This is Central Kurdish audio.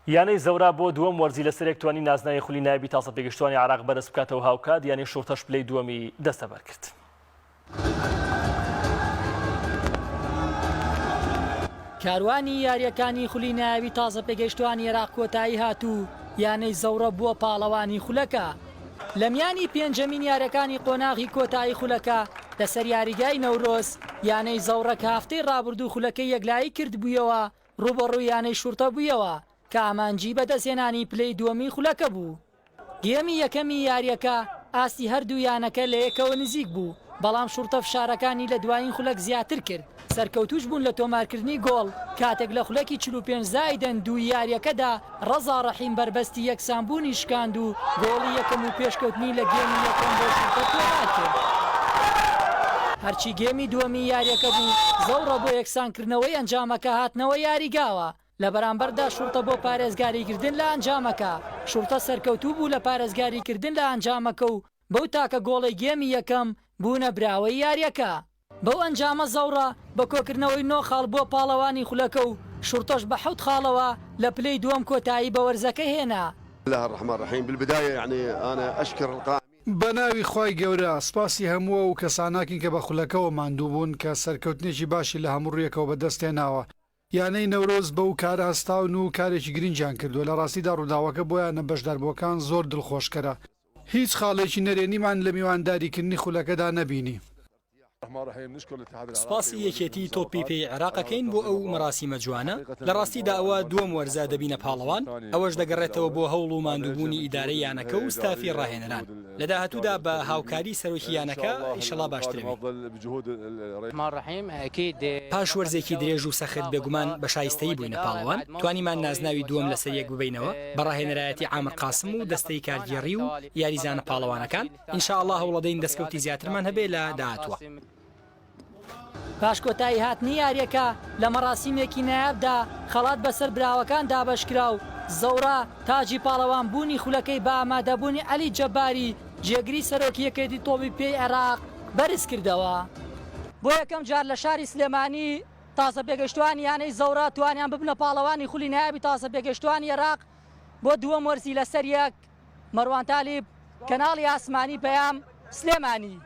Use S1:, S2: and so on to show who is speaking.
S1: یانەی زەورا بۆ دووەم وەرزی لەسەرێک توانی نازناوی خولی نایابی تازەپێگەشتووانی عێراق بەرز بکاتەوە هاوکات یانەی شوڕتەش پلەی دووەمی دەستەبەر کرد.
S2: کاروانی یارییەکانی خولی نایابی تازەپێگەیشتووانی عێراق کۆتایی هات و یانەی زەوڕە بووە پاڵەوانی خولەکە. لە میانی پێنجەمین یارییەکانی قۆناغی کۆتایی خولەکە لەسەر یاریگای نەورۆز، یانەی زەوڕە کە هەفتەی رابردوو خولەکەی یەکلایی کردبوویەوە، رووبەڕووی یانەی شوڕتە بوویەوە کە ئامانجی بەدەستهێنانی پلەی دووەمی خولەکە بوو. گێمی یەکەمی یارییەکە ئاستی هەردوو یانەکە لەیەکەوە نزیک بوو، بەڵام شوڕتە فشارەکانی لە دوایین خولەک زیاتر کرد، سەرکەوتووش بوون لە تۆمارکردنی گۆڵ، کاتێک لە خولەکی 45 زائیدەن دووی یارییەکەدا ڕەزا ڕەحیم بەربەستی یەکسانبوونی شکاند و گۆڵی یەکەم و پێشکەوتنی لە گێمی یەکەم بۆ شوڕتە تۆمارکرد. هەرچی گێمی دووەمی یارییەکە بوو، زەوڕە بۆ یەکسانکردنەوەی ئەنجامەکە هاتنەوە یاریگاوە، لە بەرامبەردا شوڕتە بۆ پارێزگاریکردن لە ئەنجامەکە، شوڕتە سەرکەوتوو بوو لە پارێزگاریکردن لە ئەنجامەکە و بەو تاکە گۆڵەی گێمی یەکەم بوونە براوەی یارییەکە. بەو ئەنجامە زەوڕە بە کۆکردنەوەی نۆ خاڵ بووە پاڵەوانی خولەکە و شوڕتەش بە حەوت خاڵەوە لە پلەی دووەم کۆتایی بە وەرزەکە هێنا.
S3: بە ناوی خوای گەورە، سپاسی هەموو ئەو کەسانەکەین کە بە خولەکەوە ماندوو بوون کە سەرکەوتنێکی باشی لە هەموو ڕوویەکەوە بەدەست هێناوە، یانەی نەورۆز بەو کارە هەستاون و کارێکی گرنگیان کردووە، لە ڕاستیدا ڕووداوەکە بۆ یانە بەشداربووەکان زۆر دڵخۆشکەرە. هیچ خاڵێکی نەرێنیمان لە میوانداریکردنی خولەکەدا نەبینی.
S4: سوپاسی یەکێتی تۆپی پێی عێراق ئەکەین بۆ ئەو مەراسیمە جوانە، لە ڕاستیدا ئەوە دووەم وەرزە دەبینە پاڵەوان، ئەوەش دەگەڕێتەوە بۆ هەوڵ و ماندووبوونی ئیدارەی یانەکە و ستافی ڕاهێنەران. لە داهاتوودا بە هاوکاری سەرۆکی یانەکە ئیشەڵا باشترەبین. پاش وەرزێکی درێژ و سەخت بێگومان بە شایستەیی بووینە پاڵەوان، توانیمان نازناوی دووەم لەسەر یەک ببەینەوە بە ڕاهێنەرایەتی عامر قاسم و دەستەی کارگێڕی و یاریزانە پاڵەوانەکان، ئینشائەڵا هەوڵەدەین دەستکەوتی زیاترمان هەبێ لە داهاتووە.
S2: پاش کۆتایی هاتنی یارییەکە لە مەراسیمێکی نایابدا خەڵات بەسەر براوەکان دابەشکرا و زەوڕا تاجی پاڵەوان بوونی خولەکەی بە ئامادەبوونی عەلی جەباری جێگری سەرۆکی یەکێتی تۆپی پێی عێراق بەرزکردەوە. بۆ یەکەم جار لە شاری سلێمانی تازەپێگەشتووانی یانەی زەوڕا توانیان ببنە پاڵەوانی خولی نایابی تازەپێگەشتووانی عێراق بۆ دووەم وەرزی لەسەریەک. مەروان تالیب، کەناڵی ئاسمانی پەیام، سلێمانی.